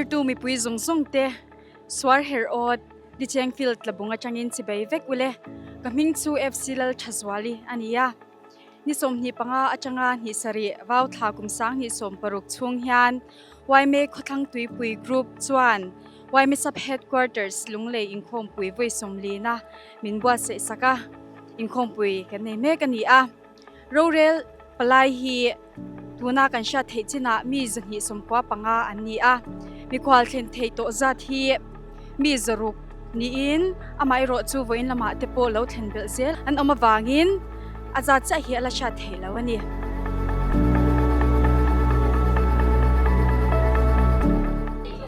Thlirtu mipui zawng zawng te suar her awt Licheng Field tlabung atangin chibei vek ule. Ka hming chu FC Lalthazuali a ni a. Ni 25 atanga hnih sarih vau thla kum 2016 chhung hian YMA Khawthlang Tuipui Group chuan YMA Sub Headquarters Lunglei inkhawmpui vawi sawmlina min buatsaih sak a, inkhawmpui kan nei mek a ni a. Rorel palai hi tuna kan hriat theih chinah mi 295 an ni a, mikhual thlen theih tawh zat hi mi 600 niin amaherawh chu vawiin lamah te pawh lo thlen belh zel an awm avangin a zat chiah hi a la hriat theih lo a ni.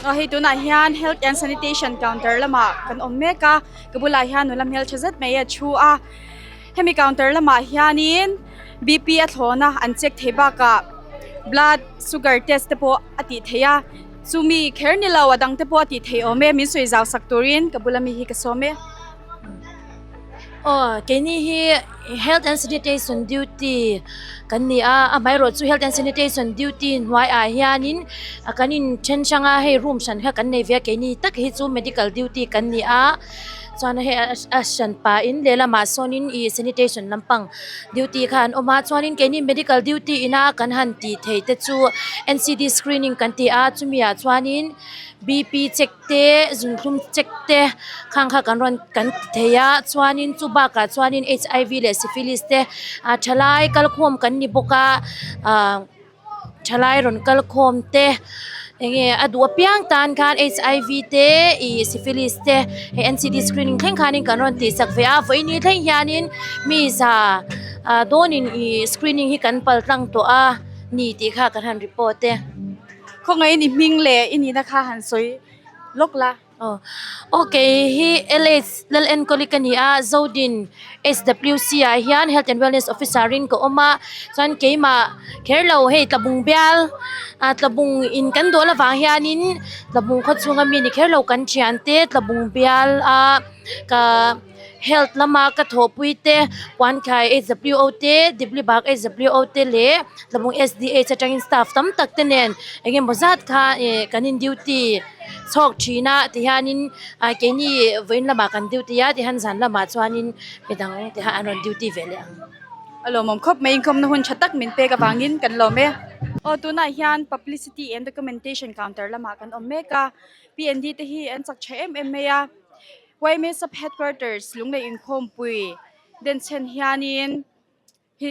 Aw hei tunah hian health and sanitation counter lamah kan awm mek a, ka bulah hian nula hmeltha zet mai a thu a. Hemi counter lamah hianin BP a thlawn a an check thei bakah blood sugar test te pawh a tih theih a chumi kher ni lo a dang te pawh a tih theih awm e min sawi zau sak turin ka bula mi hi ka sawm e. Aw keini hi health and sanitation duty kan ni a amaherawh chu health and sanitation duty hnuaiah hianin kan in then hrang a hei room hran kha kan nei ve a keini tak hi chu medical duty kan ni a. Chuan hei a hran pahin lehlamah sawnin ih sanitation lampang duty kha an awm a chuanin keini medical duty ina kan han tih theih te chu N C D screening kan ti a chumi ah chuanin B P check te zunthlum check te khang kha kan rawn kan ti thei a chuanin chu bakah chuanin H I V leh syphilis te ah thalai kalkhawm kan ni bawk a ah. Thalai rawn kal khawm te enge a duh apiang tan khan H I V te ih syphilis te hei N C D screening thleng khanin kan rawn tih sak ve a vawiin ni thleng hianin mi za ah dawnin ih screening hi kan pal tlang tawh a ni tih kha kan han report e. Khawngaihin i hming leh i nihna kha han sawi lawk la. Aw aw kei hi LH Lalenkawli ka ni a Zodin SWC ah hian Health and Wellness Officer in ka awm a chuan keimah kher lo hei tlabung bial ah tlabung in kan dawl avang hianin tlabung khaw chhunga mi ni kher lo kan thian te tlabung bial a ka health lama ka thawhpui te puankhai HWO te Diblibak HWO te leh tlabung SDH atangin staff tam tak te nen engemaw zat kha ih kan in duty chhawk thin a tihianin ah keini vawiin lamah kan duty a tihian zan lamah chuanin midang te kha an rawn duty ve leh ang. A lawmawm khawp mai inkhawmna hun tha tak min pek avangin kan lawm e. Aw tunah hian publicity and documentation counter lamah kan awm mek a PND te hi an chak tha em em mai a. Yma Sub Headquarters Lunglei Inkhawmpui denchhen hianin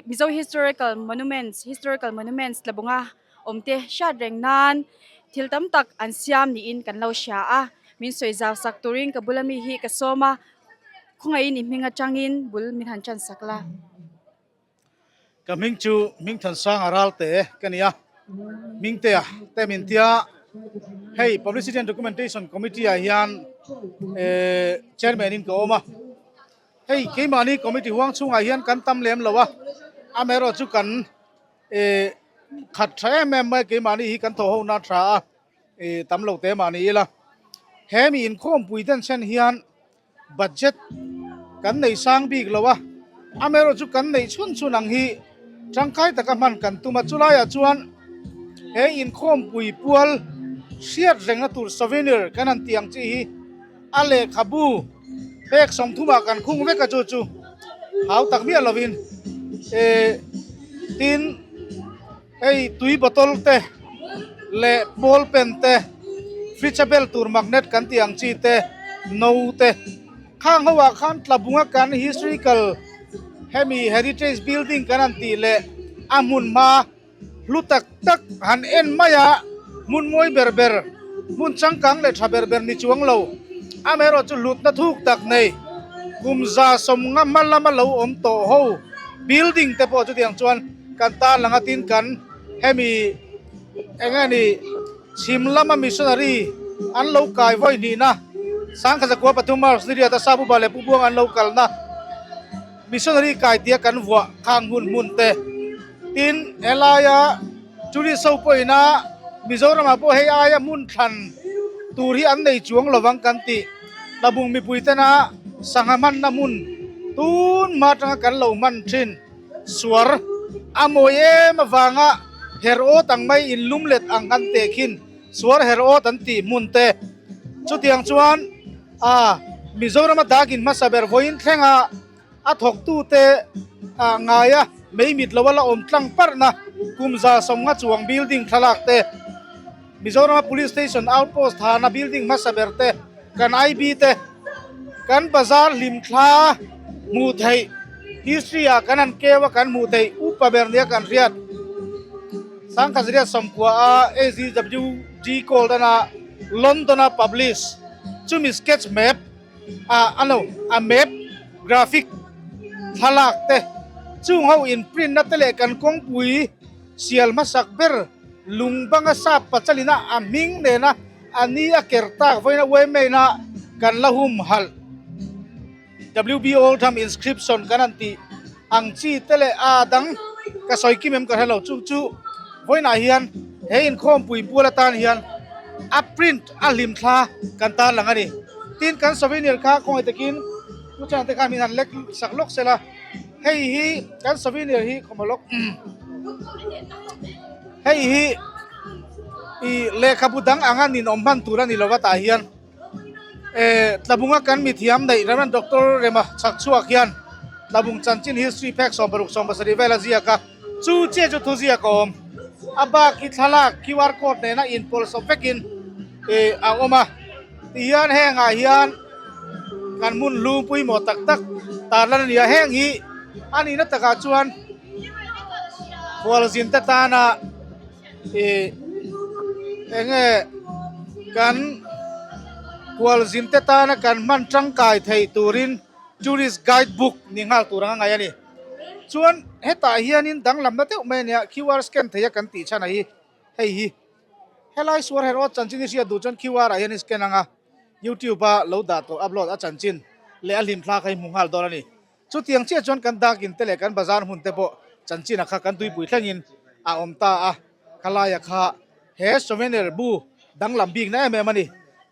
Mizo Historical Monuments Historical Monuments tlabunga awmte hriat reng nan thil tam tak an siam niin kan lo hria a, min sawi zau sak turin ka bula mi hi ka sawm a, khawngaihin i hming atangin bul min han tan sak la. Ka hming chu Hmingthansanga Ralte ka ni a, Hmingtea te min tia. Hei Publicity and Documentation Committee ah hian Chairman in ka awm a, hei keimahni committee huang chhungah hian kan tam lem lo a, amaherawh chu kan khat tha em em mai keimahni hi kan thawh ho na tha a, tam lo te mahni ila. He mi inkhawmpui den chen hian Budget kan nei sang bik lo a, amaherawh chu kan neih chhun chhun ang hi tangkai taka hman kan tum a, chulaiah chuan he inkhawmpui pual hriat rengna tur souvenir kan han tih ang chi hi a lehkhabu pek 30 ah kan khung vek a, chu chu hau tak miah lovin eh tin hei tui bottle te leh ball pen te fridge a bel tur magnet kan tih ang chi te no te khang ho ah khan tlabunga kan historical hemi heritage building kan han tih leh a hmun hma hlu tak tak han en mai a hmun mawi ber ber hmun changkang leh tha ber ber ni chuang lo amaherawh chu hlutna thuk tak nei kum 150 hma lama lo awm tawh ho building te pawh chutiang chuan kan tan lang a tin kan hemi eng nge ni chhim lama missionary an lo kai vawi hnihna 1903 March ni riata Sabuba leh Pu Buang an lo kalna missionary kai tia kan vuah khang hmun hmun te tin helaia tourist ho pawhina Mizoramah pawh hei aia hmun thlan tur hi an nei chuang lovang kan tih Tlabung mipui tena sangha hmanna hmun tun hma atanga kan lo hman thin. Suar a mawi em avanga her awt ang mai in lum let ang han teh khin. Suar her awt an tih hmun te. Chutiang chuan a Mizorama dakin hmasa ber vawiin thlenga a thawktute ah ngaia mei mit lo a la awm tlang parhna kum 150 chuang building thlalak te, Mizorama Police Station Outpost thana building hmasa ber te, kan IB te, kan bazar hlimthla hmuh theih history ah kan han keu a kan hmuh theih upa ber nia kan hriat Sangkhat 1990 a AZWG Gold ana London a publish chumi sketch map a ano a map graphic thlalak te chung ho in print na te leh kan kawngpui sial hmasak ber lung banga sap pachalina a hming nena a ni a ker tak vawiin a uaimena kan la hum halh. WB Oldham inscription kan han tih ang chi te leh a dang ka sawi kim em ka hre lo chu chu vawiinah hian he inkhawmpui pual atan hian a print a hlim thla kan tar lang a ni. Tin kan souvenir kha khawngaih takin Pu Chana te khan min han lek sak lawk sela hei hi kan souvenir hi khawm lawk hei hi ih lehkhabu dang anga ninawm hman tur a ni lova tah hian. Tlabunga kan mithiam neih Rev. Doctor Rema Chhakchhuak hian Tlabung chanchin history phek 60 70 vel a ziak a, chu chiah chu thu ziak a awm. A bak hi thlalak QR code nena inpawlsawp vekin a awm a, tihian hengah hian kan hmun hlum pawimawh tak tak tarlan a ni a, heng hi a nihna takah chuan khualzin te tana Ih enge kan kualzin te tana kan hman tangkai thei turin tourist guide book ni nghal tur anga ngaih a ni. Chuan hetah hianin danglamna deuh mai a nia QR scan thei a kan tih chhan a hi hei hi helai suar her awt chanchin i hriat duh chuan QR ah hian i scan anga youtube a lo dah tawh upload a chanchin leh a hlimthla kha i hmu nghal dawn a ni. Chutiang chiah chuan kan dakin te leh kan bazar hmun te pawh chanchin a kha kan tuipui thlengin a awm ta a, khalaia kha he souvenir bu danglam bikna em em a ni.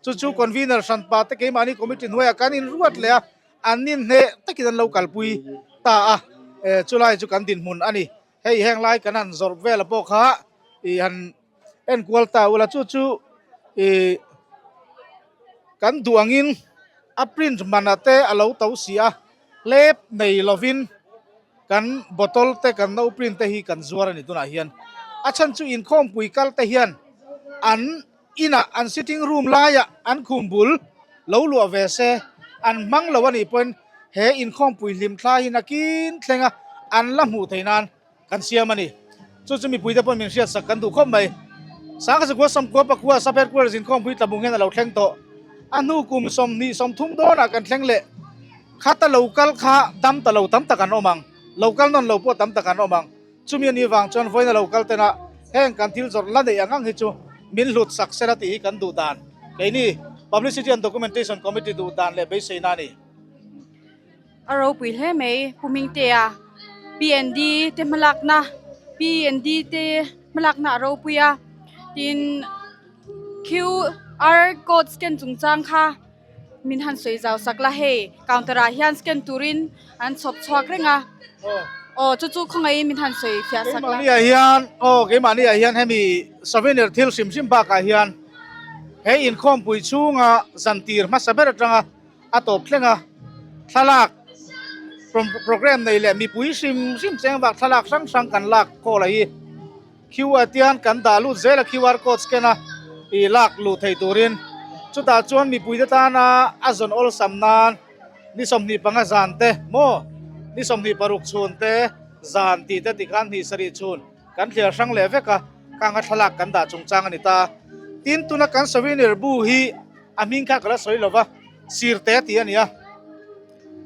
Chu chu convener hranpa te keimahni committee hnuaiah kan inruat leh a, an ninhneh takin an lo kalpui ta a, chulai chu kan dinhmun a ni. Hei heng lai kan han zawrh vel pawh kha ih han enkual ta ula chu chu ih kan duh angin a print mana te a lo to si a hlep nei lovin kan bottle te kan no print te hi kan zuar a ni tunah hian a chhan chu inkhawmpui kal te hian an inah an sitting room laiah an khum bul lo luah ve se an hmang lo a nih pawhin he inkhawmpui hlim thlai hi nakin thleng a an la hmuh theih nan kan siam a ni. Chu chu mipuite pawhin min hriatsak kan duh khawp mai. Sangkazakua Sawmkua Pakua Sub Headquarters inkhawmpui Tlabung hian a lo thleng tawh. A hnu kum 20 30 dawnah kan thleng leh. Khata lo kal kha dam ta lo tam tak an awm ang. Lo kal nawn lo pawh tam tak an awm ang. Chumi a nih vang chuan vawiin a lo kal tena heng kan thil zawrh la neih ang ang hi chu min hlut sak sela tih hi kan duh dan. Keini Publicity and Documentation Committee duh dan leh beiseina a ni. A ropui hle mai Pu Hmingtea PND te hmalakna PND te hmalakna a ropui a tin QR code scan chungchang kha min han sawi zau sak la hei counter ah hian scan turin an chhawp chhuak reng a aw chu chu khawngaihin min han sawi fiah sak la. Keimahni ah hian aw keimahni ah hian hemi souvenir thil hrim hrim bakah hian he inkhawmpui chhunga zantir hmasa ber atanga a tawp thleng a, thlalak programme nei leh mipui hrim hrim cheng vak thlalak hrang hrang kan lak khawl a hi QR tian kan dah lut zel a QR code scan a ih lak luh thei turin chutah chuan mipui te tana a zawn awlsam nan ni 25 zan te maw ni 26 chhun te zan tih te tikhan hnih sarih chhun kan thliar hrang leh vek a kanga thlalak kan dah chungchang a ni ta tin tuna kan souvenir bu hi A hming kha ka la sawi lo va, Sirte tih a ni a.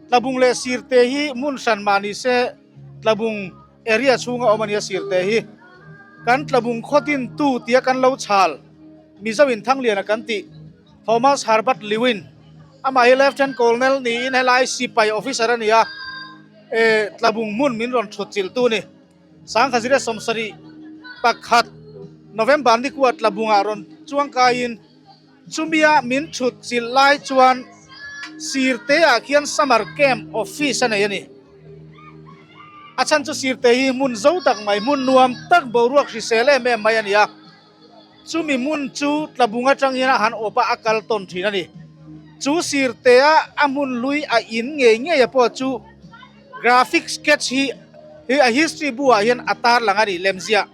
Tlabung leh Sirte hi hmun hran mah ni se Tlabung area chhunga awm a ni a Sirte hi. Kan Tlabung khaw dintu tia kan lo chhal Mizo in Thangliana kan tih Thomas Herbert Lewin amah hi Lieutenant Colonel niin helai sipai officer a ni a, e Tlabung hmun min rawn thut chilhtu a ni. 1971 November nikua Tlabungah rawn chuangkaiin Chumia min thut chilh lai chuan Sirte ah khian summer camp office a nei a ni. A chhan chu Sirte hi hmun zo tak mai, hmun nuam tak boruak hrisel em em mai a ni a. Chumi hmun chu Tlabung atang hian a han awp a, a kal tawn thin a ni. Chu sirtea a hmun hlui a in ngei ngei a pawh chu graphic sketch hi hi a history bu ah hian a tarlang a ni lemziah.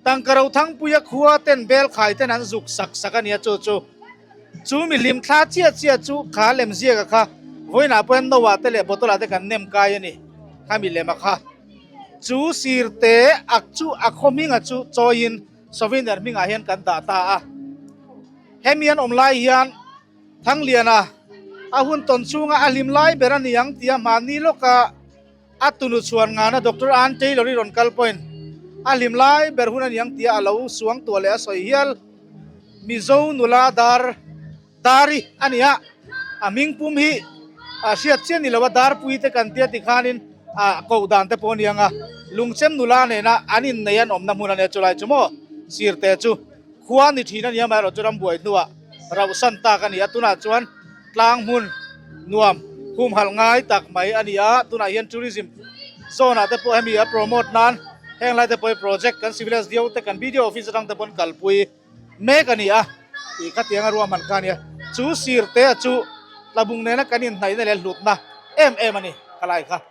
Tangka Rothangpuia khua ten bel khai ten an zuk sak sak a nia chu chu. Chu mi hlim thla chiah chiah chu kha lemziak a kha vawiinah pawh hian no ah te leh bottle ah te kan nem kai a ni khami lem a kha. Chu sirte ak chu a khaw hminga chu chawiin souvenir hmingah hian kan dah ta a. Hemi an awm lai hian Thangliana a hun tawn chhunga a hlim lai ber a ni ang tia hmanni lawka a tunu chhuan ngana Doctor Ann Taylor i rawn kal pawhin a hlim lai ber hun a ni ang tia a lo suang tuah leh a sawi hial. Mizo nula dar Dari a ni a, a hming pum hi a hriat chiah ni lo a, Darpui te kan tia tikhanin a koh dan te pawh a ni ang a, Lungchem nula nena an innei an awmna hmun a nia chulai chu maw sirte chu khua ni thin a ni amaherawh chu rambuai hnuah rauhsan tak a ni a, tunah chuan tlang hmun nuam humhalh ngai tak mai a ni a, tunah hian tourism zone ah te pawh hemi a promote nan heng lai te pawh hi project kan civil SDO te kan BDO office atang te pawh an kalpui. Mek a ni a, tih kha tianga ruahman kha a ni a. Chu sirtea chu Tlabung nena kan inhnaihna leh hlutna em em a ni ka lai kha.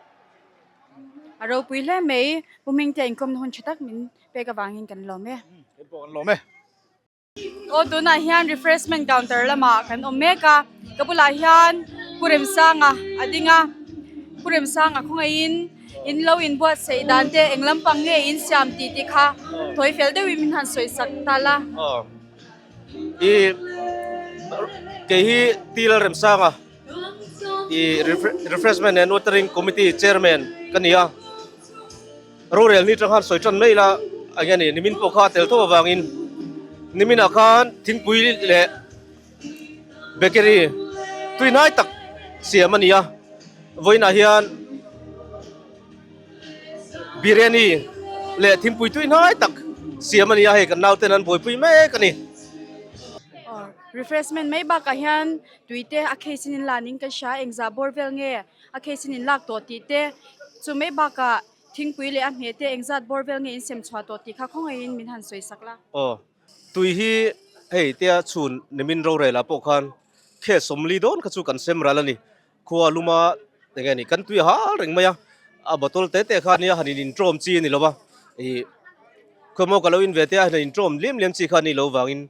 A ropui hle mai, Pu Hmingtea inkawmna hun tha tak min pek avangin kan lawm e. Kan pawh kan lawm e. Aw tunah hian refreshment counter lamah kan awm mek a, ka bulah hian Pu Remsanga a ding a, Pu Remsanga khawngaihin In lo inbuatsaih dan te eng lampang nge in siam tih tih kha thawi fel deuhin min han sawi sak ta la. Aw. I kei hi T Lalremsanga i Refreshment and Watering Committee Chairman ka ni a. Rorel ni tang khan sawi tan mai ila eng nge ni nimin pawh kha a tel tho avangin niminah khan thingpui leh Bakery tuihnai tak siam a ni a, vawiinah hian biryani leh thingpui tuihnai tak siam a ni a, hei kan nauten an buaipui mek a ni. Aw refreshment mai bakah hian tui te a case in in la ning ka hria engzah bawr vel nge a case in in lak tawh tih te chu mai bakah thingpui leh a hmeh te engzat bawr vel nge in sem chhuah tawh tih kha khawngaihin min han sawi sak la. Aw Tui hi hei tia chhun nimin rorel ah pawh khan khe sawmli dawn kha chu kan sem ral a ni. Khua luma eng nge ni kan tui a hal reng mai a, a bottle te te kha nia han in intawm chi a ni lo va, ih khawimaw ka lo in ve te a han intawm liam liam chi kha a ni lo vangin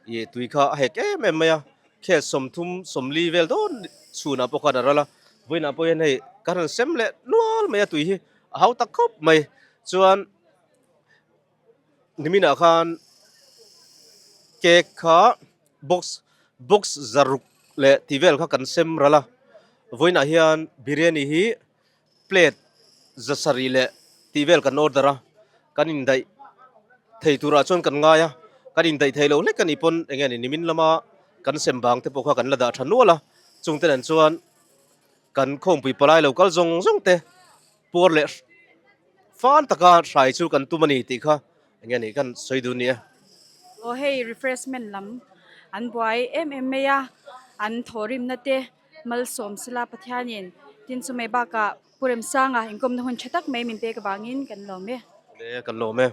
ih tui kha a hek em em mai a, khe sawmthum sawmli vel dawn chhunah pawh khan a ral a, vawiinah pawh hian hei kan han sem leh nual mai a tui hi a hau tak khawp mai chuan. Niminah khan cake kha box box zaruk leh tih vel kha kan sem ral a vawiinah hian biryani hi plate za sarih leh tih vel kan order a kan indaih thei turah chuan kan ngai a kan indaih thei lo hlek a nih pawn eng nge ni nimin lama kan sem bang te pawh kha kan la dah tha nual a chungte nen chuan kan khawmpui palai lo kal zawng zawng te puar leh Fan taka hrai chu kan tum a ni tih kha eng nge ni kan sawi dun ni e. Aw hei refreshment lam an buai em em mai a, an thawhrimna te malsawm sela Pathianin tin chu mai bakah Pu Remsanga inkawmna hun tha tak mai min pek avangin kan lawm e. Awle kan lawm e.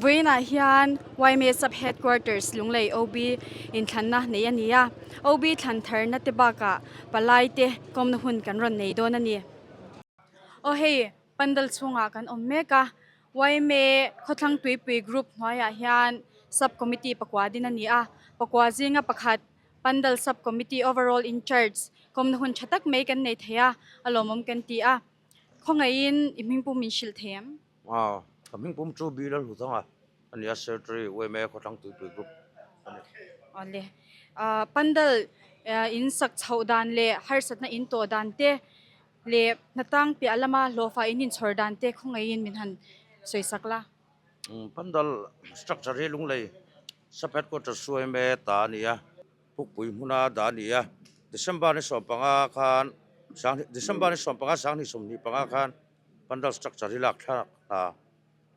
Vawiinah hian YMA Sub Headquarters Lunglei OB inthlanna nei a ni a, OB thlan tharna te bakah palai te kawmna hun kan rawn nei dawn a ni. Aw hei pandal chhungah kan awm mek a, YMA Khawthlang Tuipui Group hnuaiah hian Sub Committee pakua din a ni a, pakua zinga pakhat Pandal Sub Committee Overall In Charge kawmna hun tha tak mai kan nei thei a, a lawmawm kan ti a, khawngaihin i hmingpum min hrilh thei em? Aw, ka hmingpum chu Bilal Hluthanga a ni a, Secretary YMA Khawthlang Tuipui Group a ni. Awle, Pandal in sak chhoh dan leh harsatna in tawh dan te leh hnatang piah lama hlawhfa in inchhawr dan te khawngaihin min han sawi sak la. Pandal structure hi Lunglei Sub Headquarters YMA ta a ni a, Pukpui hmuna dah a ni a. December ni 15 khan December ni 15 2025 khan pandal structure hi lak thlak hna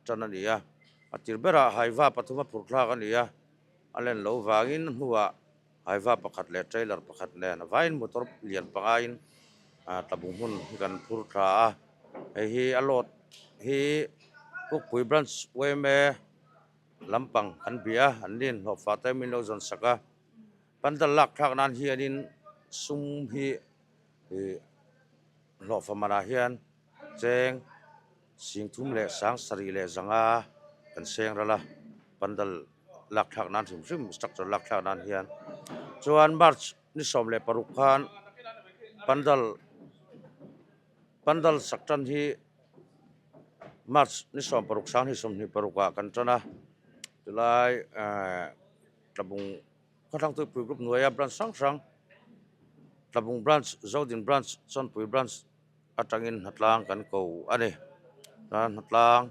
tan a ni a, a tir berah haiva pathum a phur thlak a ni a, a len lo vangin hnuah haiva pakhat leh trailer pakhat nen vain motor lian pangain tlabung hmun hi kan phur thla a, hei hi a load hi Pukpui branch yma lampang kan bia a, an nin hlawhfah te min lo zawn sak a, pandal lak thlak nan hianin sum hi ih hlawhfa manah hian cheng singthum leh sang sarih leh zanga kan seng ral a, pandal lak thlak nan hrim hrim structure lak thlak nan hian chuan march ni 16 khan pandal pandal sak tan hi march ni 16 sang hi 26 ah kan tan a tilai ehh tlabung khawthlang tuipui group hnuaia branch hrang hrang tlabung branch zodin branch chawnpui branch atangin hnatlang kan ko a ni chuan hnatlang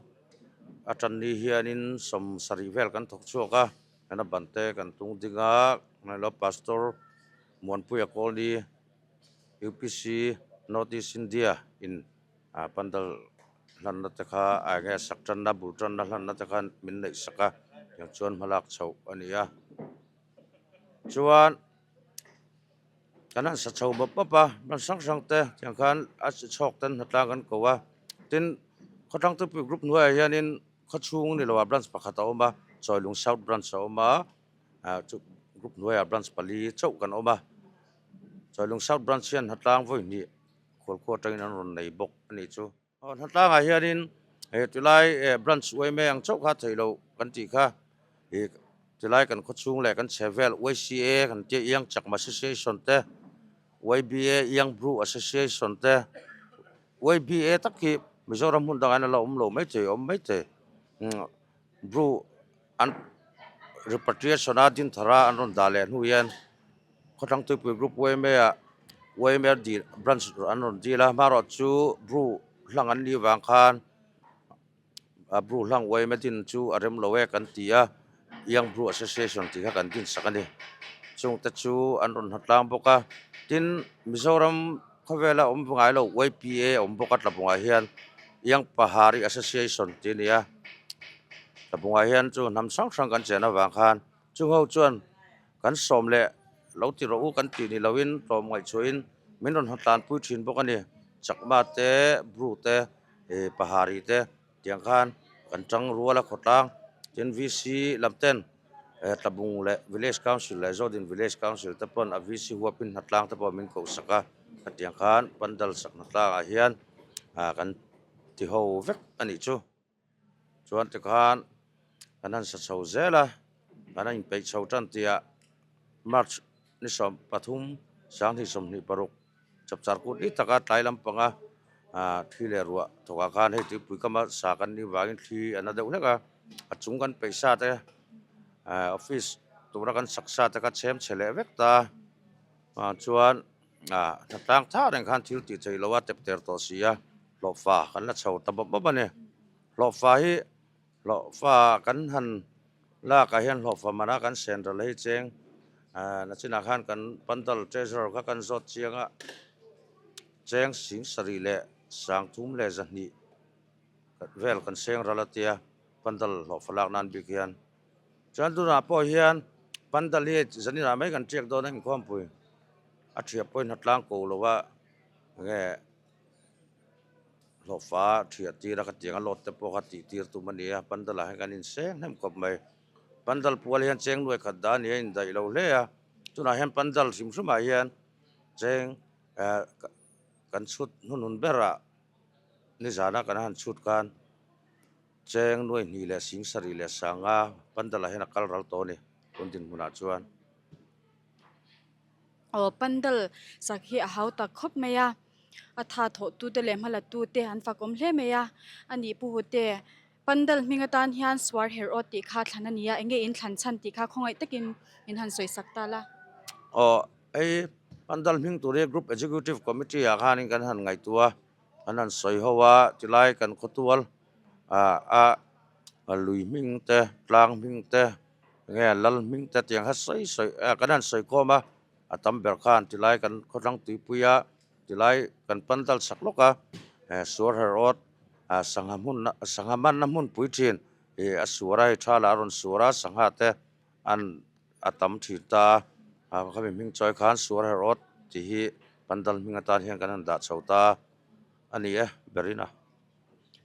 a tan ni hianin 70 vel kan thawk chhuak a hena ban te kan tung ding a hnailo pastor Muanpuia Kawlni U_P_C North East India in ah pandal hlanna te kha ah enge sak tanna bul tanna hlanna te khan min neih sak a tiang chuan hmalak chhoh a ni a chuan. Kan han sa chho bawp bawp a, hman hrang hrang te tiang khan a chi chhawk ten hnatlang kan ko a, tin khawthlang tupui group hnuaiah hianin khawchhung ni loah branch pakhat a awm a, Chawilung South branch a awm a, ah chu group hnuaiah branch pali chauh kan awm a, Chawilung South branch hian hnatlang vawi hnih khualkhua atangin an rawn nei bawk a nih chu. Aw hnatlangah hianin he tilai eh branch uaime ang chauh kha theih loh kan tih kha ih tilai kan khawchhung leh kan chhe vel YCA kan tia Young Chakma Association te YBA Young Bru Association te YBA tak hi Mizoram hmun dangah hian a la awm lo maithei a awm maithei umm Bru an repatriation a Dinthara an rawn dah leh hnu hian. Khawthlang Tuipui Group yma ah yma dil branch an rawn dil a hmarawh chu Bru hlang an nih vang khan a Bru hlang yma din chu a rem lo e kan ti a Young Bru Association tih kha kan din sak a ni chung te chu an rawn hnatlang bawk a tin Mizoram khawvela awm ngai lo ypa a awm bawk a tlabungah hian Young Pahari Association tih a ni a tlabungah hian chu hnam hrang hrang kan chen avang khan Chung ho chuan kan sawm leh lo ti rawh u kan tih ni loin tlawm ngaihchhuahin min rawn hawtlanpui thin bawk a ni. Chakma te, Bru te, ih Pahari te tiang khan kan tang rual a khawtlang. Tin VC lam ten eh Tlabung leh Village Council leh Zodin Village Council te pawn a VC huapin hnatlang te pawh min kohsak a. Hetiang khan pandal sak hnatlangah hian ah kan ti ho vek a nih chu. Chuan tikhan kan han sa chho zel a, kan han inpeih chho tan tihah March ni 13 2026 chapchar kut ni taka tlai lampanga ah thli leh ruah thawkah khan hei tuipui kama sa kan nih vangin thli a na deuh hlek a, a chung kan peih sa te ah office tura kan sak sa te kha chhem chhe leh vek ta ah chuan ah hnatlang thar reng khan thil tih theih loh a tep ter tawh si a. Hlawhfa kan la chho ta bawp bawp a ni. Hlawhfa hi hlawhfa kan han lakah hian hlawhfa mana kan sen ral hi cheng ah nachinah khan kan pandal treasurer kha kan zawt chiang a, cheng 73,200 vel kan seng ral a tia pandal hlawhfa lak nan bik hian. Chuan tunah pawh hian pandal hi zaninah mai kan tiak dawn a inkhawmpui a thiah pawhin hnatlang ko lo a nge. Hlawhfa thiah tir a ka tiang a load te pawh kha tih tir tum a ni a pandal ah hian kan inseng hnem khawp mai pandal pual hian cheng nuai khat dah a ni a indaih lo hle a tunah hian pandal hrim hrim ah hian cheng eh kan chhut hnuhnun berah nizana kan han chhut khan cheng nuai hnih leh sing sarih leh sanga pandal ah hian a kal ral tawh a ni tun dinhmunah chuan. Aw pandal sak hi a hau tak khawp mai a. A tha thawh tu te leh hmala tu te an fak awm hle mai a, a nih pu hu te pandal hming atan hian suar her aw tih kha thlan a ni a, enge in thlan chhan tih kha khawngaih takin in han sawi sak ta la. Aw hei pandal hming tur hi group executive committee ah khanin kan han ngaihtuah a, kan han sawi ho a, tilai kan khawtual ah a lui hming te tlang hming te enge lal hming te tiang kha sawi sawi kan han sawi khawm a. A tam ber khan tilai kan khawthlang tuipuia tilai kan pandal sak lawk a, suar her awt sangha hmun sangha manna hmunpui thin ih a suar a hei tha lah a rawn suar a sangha te an a tam thin ta a, khami hming chawi khan suar her awt tih hi pandal hming atan hian kan han dah chho ta a ni e berin a.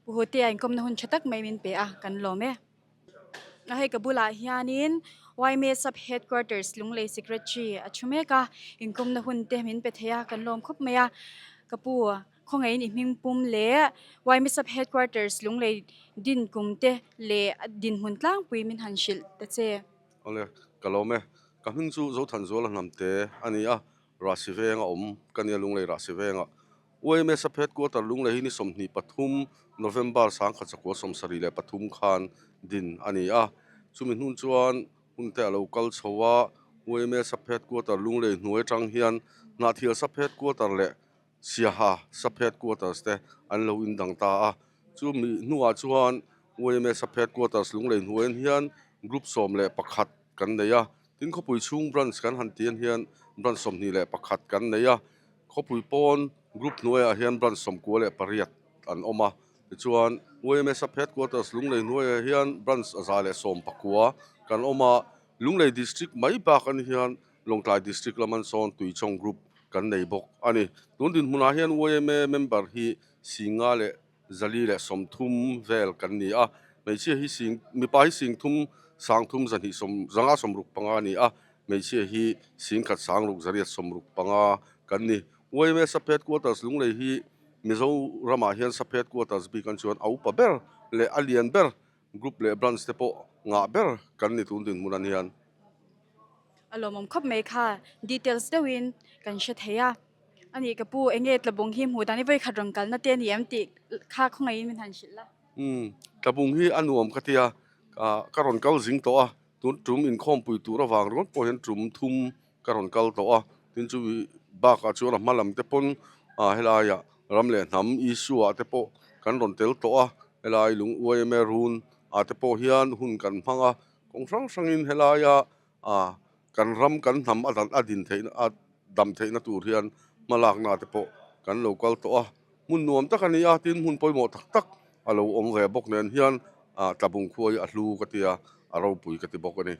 Pu Hotea inkawmna hun tha tak mai min pe a, kan lawm e. A hei ka bulah hianin YMA Sub Headquarters Lunglei Secretary a thu mek a, inkawmna hun te min pe thei a, kan lawm khawp mai a. Ka pu, khawngaihin i hming pum leh YMA Sub Headquarters Lunglei din kum te leh dinhmun tlangpui min han hrilh ta che. Awle, ka lawm e. Ka hming chu Zothanzuala Hnamte a ni a, Rahsi venga awm ka nia Lunglei Rahsi venga. YMS a headquarter Lunglei hi ni 23 November 1973 khan din a ni a. Chumi hnun chuan hun te a lo kal chho a, YMS a headquarter Lunglei hnuai atang hian Hnahthial sub headquarter leh Siaha sub headquarters te an lo indang ta a. Chumi hnuah chuan YMS sub headquarters Lunglei hnuaiah hian group 11 kan nei a. Tin khawpui chhung branch kan han tian hian branch 21 kan nei a, khawpui pawn group hnuaiah hian branch 98 an awm a, tichuan YMS sub headquarters Lunglei hnuaiah hian branch 119 kan awm a, Lunglei district mai bak an hian Lawngtlai district lam an sawn Tuichawng group kan nei bawk a ni. Tun dinhmunah hian YMA member hi 5 leh 430 vel kan ni a, hmeichhia hi sing mipa hi 30 30 zahnih sawm zanga 65 a ni a, hmeichhia hi 10 6 zariat 65 kan ni. YMA Sub Headquarters Lunglei hi Mizoramah hian Sub Headquarters bik an chuan a upa ber leh a lian ber group leh branch te pawh ngah ber kan ni tun dinhmun an hian. A lawmawm khawp mai kha details deuhin kan hre thei a. A nih ka pu, enge Tlabung hi hmuh dan i vawikhat rawn kalna te a ni em tih kha khawngaihin min han hrilh la. Umm, Tlabung hi a nuam ka tia, ka rawn kal zing tawh a, tun tum inkhawmpui tur avang ringawt pawh hian tum thum ka rawn kal tawh a, tin chumi bakah chuan a hma lam te pawn helaiah ram leh hnam issue ah te pawh kan rawn tel tawh a, helai lung yma run ah te pawh hian hun kan hmang a, kawng hrang hrangin helaia A, kan ram kan hnam a dan a din theihna a dam theihna tur hian hmalakna te pawh kan lo kal tawh a, hmun nuam tak a ni a, tin hmun pawimawh tak tak a lo awm ve bawk nen hian ah Tlabung khua hi a hlu ka ti a, a ropui ka ti bawk a ni.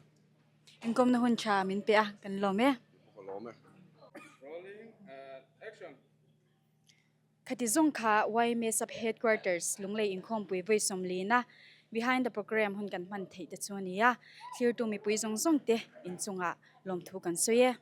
Inkawmna hun tha min pe a, kan lawm e. Ka lawm e. Khati zawng kha YMA Sub Headquarters Lunglei inkhawmpui vawi sawmlina Behind the Programme hun kan hman theih te chu a ni a, thlirtu mipui zawng zawng te inchungah lawmthu kan sawi e.